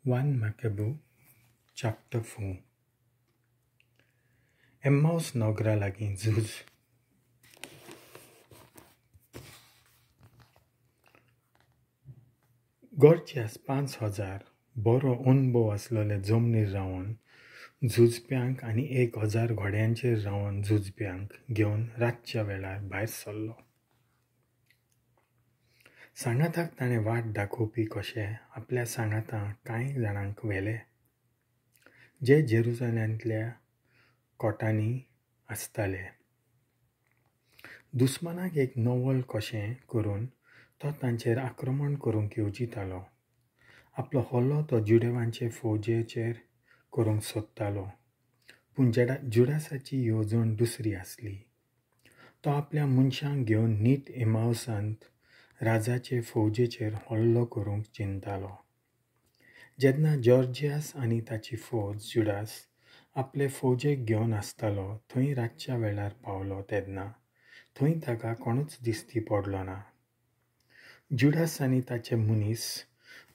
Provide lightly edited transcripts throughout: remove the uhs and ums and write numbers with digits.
1 Maccabees chapter 4. Emmaus नगरा लागीं झूज. गोर्जियास 5000 बरो अनुभव आसलेले जमनीर रावन झुजप्यांक आनी 1000 घोड्यांचेर रावन झुजप्यांक घेवन रातच्या वेळार भायर सरलो. सांगाताक ताणें वाट दाखोवपी कशे आपल्या सांगाता कांय जाणांक व्हेले जे जेरुजाल्यांतल्या कोटांनी आसताले. दुस्मानाक एक नवल कशें करून तो तांचेर आक्रमण करूंक येवजितालो. आपलो हल्लो तो जुदेवांचे फौजेचेर करूंक सोदतालो, पूण जुडासाची येवजण दुसरी आसली. तो आपल्या मनशांक घेवन नीट एमावसांत राजाचे फौजेचेर हल्लो करूंक चिंतालो. जेन्ना जॉर्जियास आनी ताची फौज जुडास आपले फौजेक घेवन आसतालो थंय रातच्या वेळार पावलो तेन्ना थंय ताका कोणूच दिश्टी पडलो ना. जुडास आनी ताचे मनीस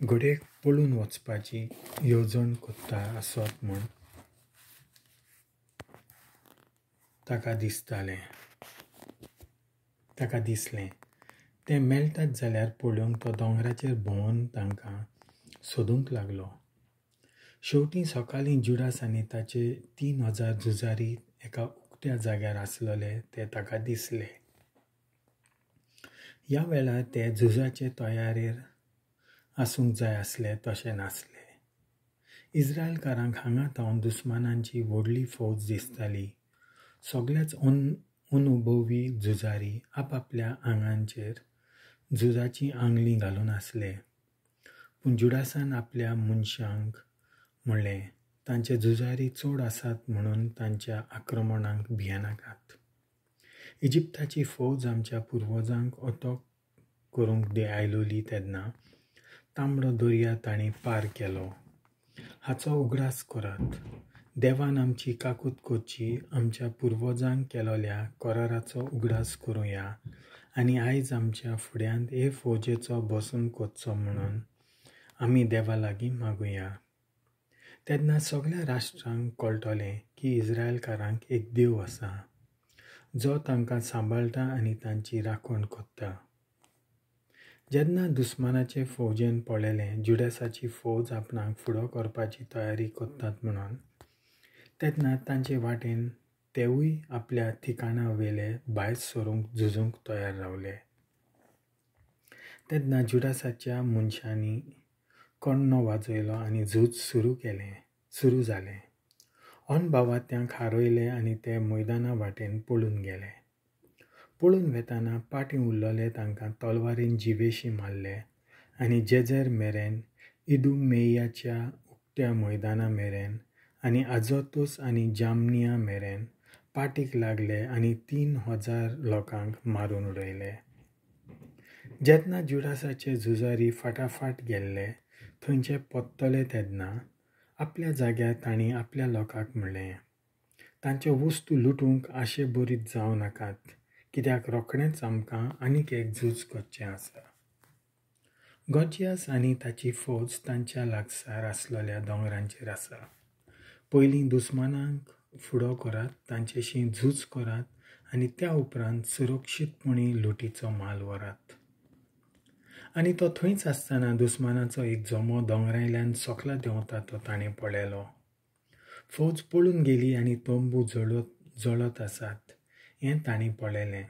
घडयेक पळून वचपाची येवजण करता आसत म्हूण ताका दिसलें. ते मेळटात जाल्यार पळोवंक तो दोंगराचेर भोंवन तांकां सोदूंक लागलो. शेवटीं सकाळीं जुडास आनी ताचे 3000 झुजारी एका उक्त्या जाग्यार आसलेले ते ताका दिसले. ह्या वेळार ते झुजाचे तयारेर आसूंक जाय आसले तशें नासले. इस्रायलकारांक हांगा थावन दुस्मानांची व्हडली फौज दिसताली. सगळेच अनुभवी झुजारी आपापल्या आंगांचेर झुजाची आंगली घालून आसले. पूण जुडासान आपल्या मनशांक म्हणलें, तांचे झुजारी चड आसात म्हणून तांच्या आक्रमणाक भियेनाकात. इजिप्ताची फौज आमच्या पुर्वजांक अटक करूंक आयलोली तेन्ना तांबडो दर्या तांणी पार केलो हाचो उगडास करात. देवान आमची काकूत करची, आमच्या पुर्वजांक केलोल्या कराराचो उगडास करुया आनी आयज आमच्या फुड्यांत हे फौजेचो बसून करचो म्हणून आमी देवा लागीं मागुया. तेन्ना सगळ्या राष्ट्रांक कळटलें की इस्रायलकारांक एक देव आसा जो तांकां सांबाळटा आनी तांची राखण करता. जेन्ना दुस्मानाचे फौजेन पळयलें जुडासाची फौज आपणाक फुडो करपाची तयारी करतात म्हणून, तेन्ना तांचे वाटेन तेवूय आपल्या ठिकाणा वेले भायर सरूंक झुजूंक तयार रावले. तेन्ना जुडासाच्या मनशांनी कण्णो वाजयलो आनी झूज सुरू जालें. अनभावात्यांक हारयले आनी ते मैदाना वाटेन पळून गेले. पळून वेताना पाटीं उरलेले तांकां तलवारीन जिवेशी मारले आनी जेझर मेरेन, इदुमेयाच्या उक्त्या मैदाना मेरेन आनी आजोतूस आनी जामनिया मेरेन पाटीक लागले आनी 3000 लोकांक मारून उडयले. जेन्ना जुडासाचे झुजारी फाटाफाट गेल्ले थंयचे परतले तेन्ना आपल्या जाग्यार तांणी आपल्या लोकांक म्हणलें, तांच्यो वस्तू लुटूंक आशे बरीत जावं नाकात, कित्याक रोखडेंच आमकां आनीक एक झूज करचें आसा. गोर्जियास आनी ताची फौज तांच्या लागसार आसलेल्या दोंगरांचेर आसा. पयलीं दुस्मानांक फुडो करात, तांचेशी झूज करात आनी त्या उपरांत सुरक्षीतपणी लुटीचो माल व्हरात. आनी तो थंयच आसतना दुस्मानाचो एक जमो दोंगरांतल्यान सकला देंवता तो ताणें पळयलो. फौज पळून गेली आनी तंबू जळत आसात हें तांणी पळयलें,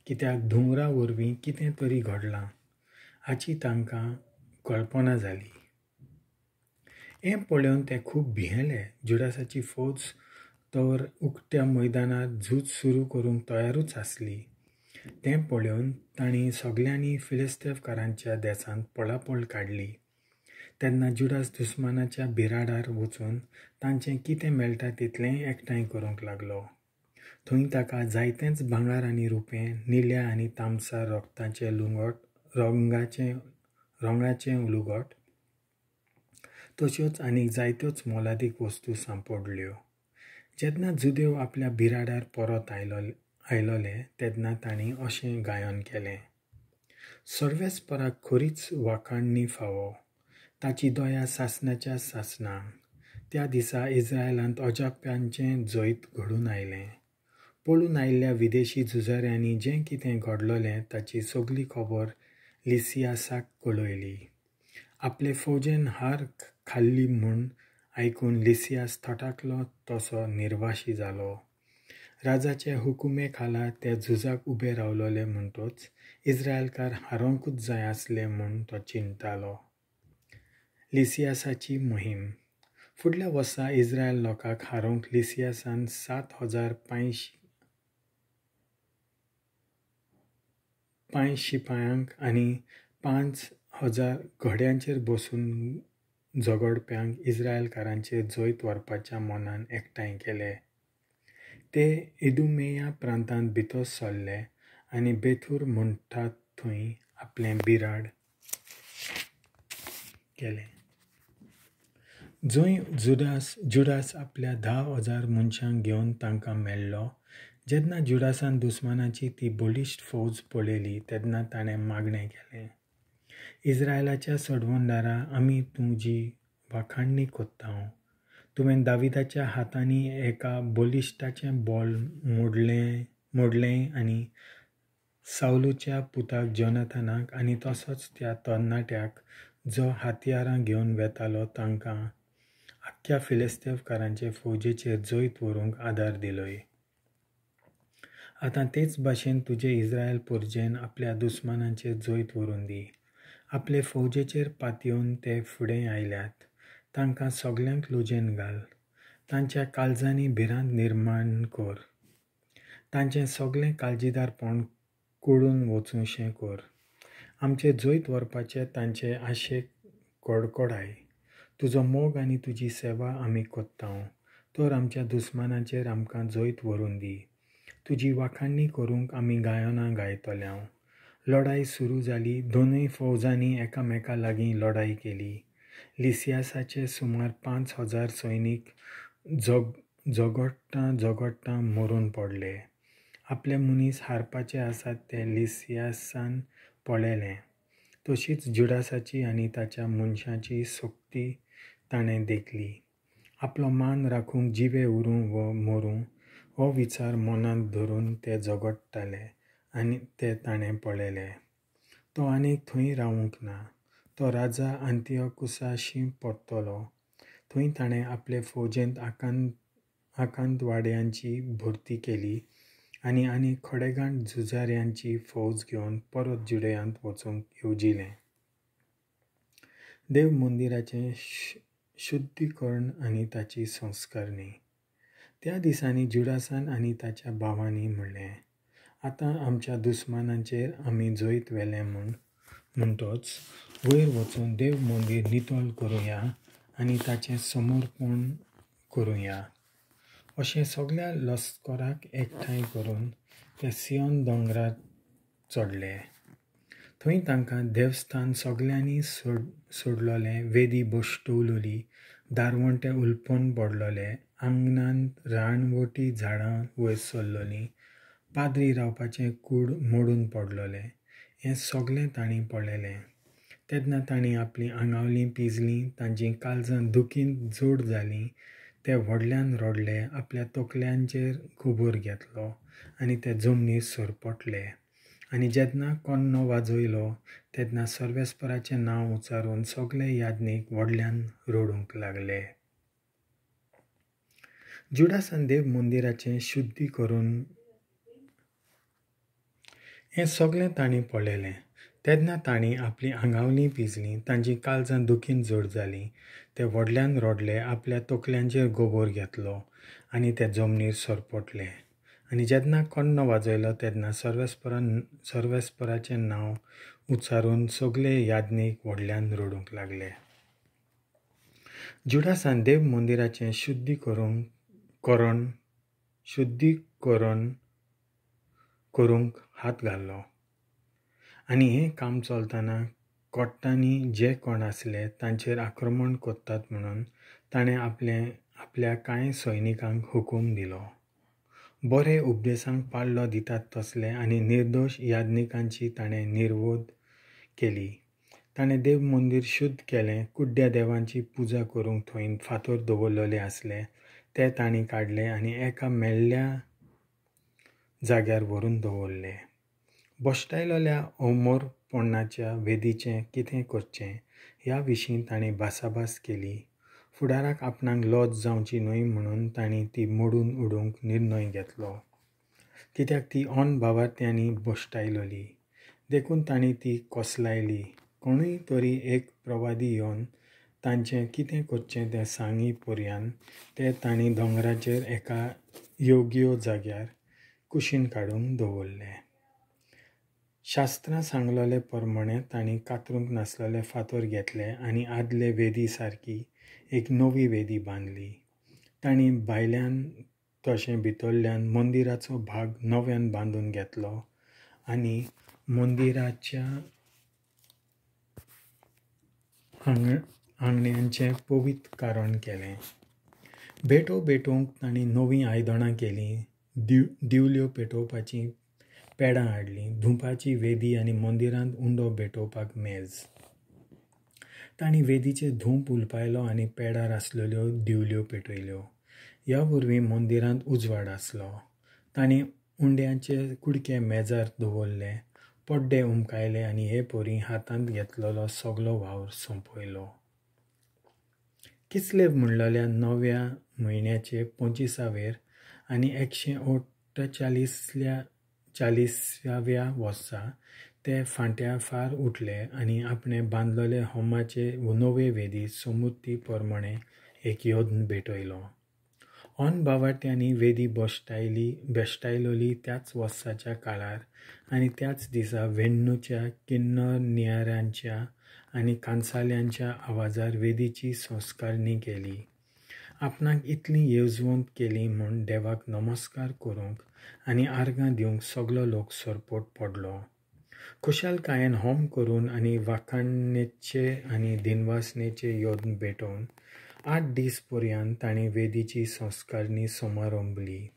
कित्याक धुंवरा वरवीं कितें तरी घडलां हाची तांकां कल्पना जाली. हें पळोवन ते खूब भियेले. जुडासाची फौज तर उक्त्या मैदानार झूज सुरू करूंक तयारूच आसली. तें पळोवन तांणी सगळ्यांनी फिलिस्तेवकारांच्या देसांत पळापळ काडली. तेन्ना जुडास दुस्मानाच्या बिराडार वचून तांचें कितें मेळटा तितलेंय एकठांय करूंक लागलो. थंय ताका जायतेंच भांगर आनी रुपें, निळ्या आनी तांबसार रगताचें लुगट, रंगाचें लुगट, तश्योच आनीक जायत्योच मोलादीक वस्तू सांपडल्यो. जेन्ना जुदेव आपल्या बिराडार परत आयलोले तेन्ना तांणी अशें गायन केलें, सर्वेस्पराक खरीच वाखाणणी फावो, ताची दया सासणाच्या सासणाक. त्या दिसा इस्रायलांत अजाप्यांचें जैत घडून आयलें. पळून आयिल्ल्या विदेशी झुजाऱ्यांनी जें कितें घडलोलें ताची सगली खबर लिसियासाक कळयली. आपले फौजेन हार खाल्ली म्हूण आयकून लिसियास थटाकलो तसो निर्वाशी जालो. राजाचे हुकुमे खाला ते झुजाक उबे रावलोले म्हणटच इस्रायलकार हारोंकूच जाय आसले म्हूण तो चिंतालो. लिसियासाची मोहीम. फुडल्या वर्सा इस्रायल लोकांक हारोवंक लिसियासान 7,000 पांय शिपायांक आनी 5,000 घोड्यांचेर बसून झगडप्यांक इस्रायलकारांचेर जैत व्हरपाच्या मनान एकठांय केले. ते इदुमेया प्रांतांत भितर सरले आनी बेथूर म्हणटात थंय आपलें बिराड केलें. जंय जुडास आपल्या 10,000 मनशांक घेवन तांकां मेळ्ळो. जेन्ना जुडासान दुस्मानाची ती बळिश्ट फौज पळयली तेन्ना ताणें मागणें केलें, इस्रायलाच्या सोडवणदारा, आमी तुजी वाखाणणी कोत्ता. तुवें दाविदाच्या हातांनी एका बळिश्टाचें बॉल मोडलें आनी सावलूच्या पुताक जोनाथनाक आनी तसोच त्या तरणाट्याक जो हत्यारां घेवन वेतालो तांकां आख्ख्या फिलिस्तेवकारांचे फौजेचेर जैत व्हरूंक आदार दिलोय. आतां तेच भाशेन तुजे इस्रायल पोरजेन आपल्या दुस्मानांचेर जैत व्हरून दी. आपले फौजेचेर पातयेवन ते फुडें आयल्यात, तांकां सगल्यांक लजेन घाल. तांच्या काळजांनी भिरांत निर्माण कर. तांचें सगळें काळजीदारपण कोडून वचूंशें कर. आमचें जैत व्हरपाचें तांचे आशेक कडकडाय. तुजो मोग आनी तुजी सेवा आमी कोत्ता, तर आमच्या दुस्मानाचेर आमकां जैत व्हरून दी. तुजी वाखाणणी करूंक आमी गायनां गायतल्या. लढाई सुरू जाली. दोनूय फौजांनी एकामेका लागीं लढाई केली. लिसियासाचे सुमार 5,000 सैनीक झगडटां झगडटां मरून पडले. आपले मनीस हारपाचे आसात ते लिसियासान पळयलें. तशीच जुडासाची आनी ताच्या मनशाची सक्ती ताणें देखली. आपलो मान राखूंक जिवे उरूं वा मरूं हो विचार मनांत धरून ते झगडटाले आनी ते ताणें पळयले. तो आनीक थंय रावूंक ना. तो राजा आंतिओकुसाशी परतलो. थंय ताणें आपले फौजेंत आकांतवाड्यांची भरती केली आनी आनी खडेगांठ झुजाऱ्यांची फौज घेवन परत जुडयांत वचूंक येवजिलें. देव मंदिराचें शुद्धीकरण आनी ताची संस्करणी. त्या दिसांनी जुडासान आनी ताच्या भावांनी म्हणलें, आतां आमच्या दुस्मानांचेर आमी जैत व्हेलें म्हणटच वयर वचून देव मंदीर नितळ करुया आनी ताचें समर्पण करुया. अशें सगल्या लश्कराक एकठांय करून ते सियोन दोंगरार चडले. थंय तांकां देवस्थान सगल्यांनी सोडलोलें, वेदी बश्टवलोली, दारवंटे उलपन पडलोले, आंगणांत रानवटी झाडां वयर सरलोलीं, पाद्री रावपाचें कूड मोडून पडलोलें, हें सगलें तांणी पळयलें. तेन्ना तांणी आपलीं आंगावलीं पिजलीं, तांचीं काळजां दुखीन जोड जालीं. ते व्हडल्यान रडले, आपल्या तकल्यांचेर गोबोर घेतलो आनी ते जमनीर सरपटले. आनी जेन्ना कोन्नो वाजयलो तेन्ना सर्वेस्पराचें नांव उच्चारून सगले याज्ञीक व्हडल्यान रडूंक लागले. जुडासान देव मंदिराचें शुद्धी करून हें सगलें तांणी पळयलें. तेन्ना तांणी आपलीं आंगावलीं पिजलीं, तांचीं काळजां दुखीन जड जालीं. ते व्हडल्यान रडले, आपल्या तकल्यांचेर गोबोर घेतलो आनी ते जमनीर सरपटले. आनी जेन्ना कोन्नो वाजयलो तेन्ना सर्वेस्पराचें नांव उच्चारून सगले याज्ञीक व्हडल्यान रडूंक लागले. जुडासान देव मंदिराचें शुद्धीकरण करूंक हात घालो आनी हें काम चलतना कोट्टांनी जे कोण आसले तांचेर आक्रमण करतात म्हणून ताणें आपल्या कांय सैनिकांक हुकूम दिलो. बरे उपदेसांक पाळो दितात तसले आनी निर्दोश याज्ञिकांची ताणें निर्वोध केली. ताणें देव मंदीर शुद्ध केलें. कुड्ड्या देवांची पुजा करूंक थंय फातर दवरलेले आसले ते तांणी काडले आनी एका मेल्ल्या जाग्यार व्हरून दवरले. भश्टायलोल्या अमोरपणाच्या वेदीचें कितें करचें ह्या विशीं तांणी भासाभास केली. फुडाराक आपणाक लज जावची न्हय म्हणून तांणी ती मोडून उडोवंक निर्णय घेतलो, कित्याक ती ऑन भावार्थ्यांनी भश्टायलोली. देखून तांणी ती कोसलायली. कोणूय तरी एक प्रवादी येवन तांचें कितें करचें तें सांगी पर्यान ते तांणी दोंगराचेर एका योग्य जाग्यार कुशीन काडून दवरले. शास्त्रां सांगलोले प्रमाणे तांणी कातरूंक नासलेले फातर घेतले आनी आदले वेदी सारकी एक नवी वेदी बांदली. तांणी भायल्यान तशें भितरल्यान मंदिराचो भाग नव्यान बांदून घेतलो आनी मंदिराच्या आंगण्यांचें पवित्र कारण केलें. भेटो भेटोवंक तांणी नवीं आयदनां केलीं, दिवल्यो पेटोवपाचीं पेडां हाडलीं, धुंपाची वेदी आनी मंदिरांत उंडो भेटोवपाक मेज. तांणी वेदीचेर धूप उलपायलो आनी पेडार आसलेल्यो दिवल्यो पेटयल्यो. ह्या वरवीं मंदिरांत उजवाड आसलो. तांणी उंड्यांचे कुडके मेजार दवरले, पड्डे उमकायले आनी हे परी हातांत घेतलेलो सगलो वावर सोंपयलो. किसलेव म्हणलेल्या नव्या म्हयन्याचे 25वेर आनी 148व्या वर्सा ते फांट्या फार उठले आनी आपणें बांदलेले होमाचे नवे वेदी समुर्ती प्रमाणे एक यज्ञ भेटयलो. ऑन भावार्थ्यांनी वेदी भेश्टायलोली त्याच वर्साच्या काळार आनी त्याच दिसा वेण्णूच्या किन्नर आनी कांसाल्यांच्या आवाजार वेदीची संस्कारणी केली. आपणाक इतली येवजवंत केली म्हूण देवाक नमस्कार करूंक आनी आर्गां दिवंक सगलो लोक सरपोट पडलो. खुशालकायेन होम करून आनी वाखाणेचे आनी दिनवासनेचे यज्ञ भेटोवन 8 दीस पर्यंत तांणी वेदीची संस्कारणी समारंभली.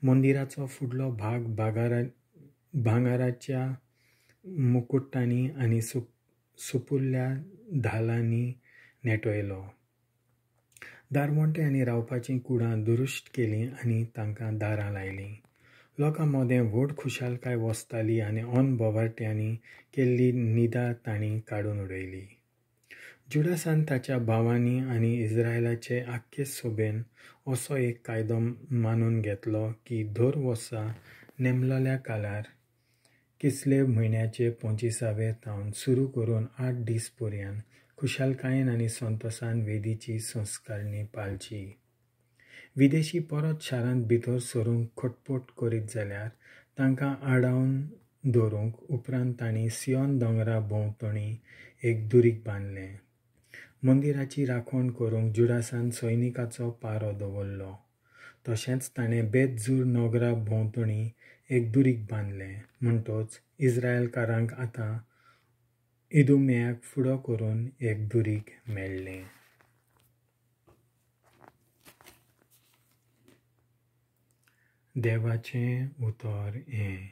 मंदिराचो फुडलो भाग भांगराच्या मुकुटांनी आनी सुपुल्ल्या धालांनी नेटयलो. दारवंटे आनी रावपाचीं कुडां दुरुस्त केलीं आनी तांकां दारां लायलीं. लोकां मदें व्हड खुशालकाय वसताली आनी ऑन बोवाट्यांनी केल्ली निदा तांणी काडून उडयली. जुडासान ताच्या भावांनी आनी इस्रायलाचे आख्खे सोबेन असो एक कायदो मानून घेतलो की दर वर्सा नेमलेल्या काळार किसले म्हयन्याचे 25वे तावन सुरू करून 8 दीस पर्यंत खुशालकायेन आनी संतोसान वेदीची संस्कारणी पाळची. विदेशी परत शारांत भितर सरूंक खटपट करीत जाल्यार तांकां आडावन दवरूंक उपरांत तांणी सियोन दोंगरा भोंवतणी एक दुरीग बांदलें. मंदिराची राखण करूंक जुडासान सैनिकाचो पारो दवरलो. तशेंच ताणें बेतजूर नगरा भोंवतणी एक दुरीग बांदलें. म्हणटच इस्रायलकारांक आतां इदुमेयाक फुडो करून एक दुरीग मेळ्ळें. देवाचें उतर हें.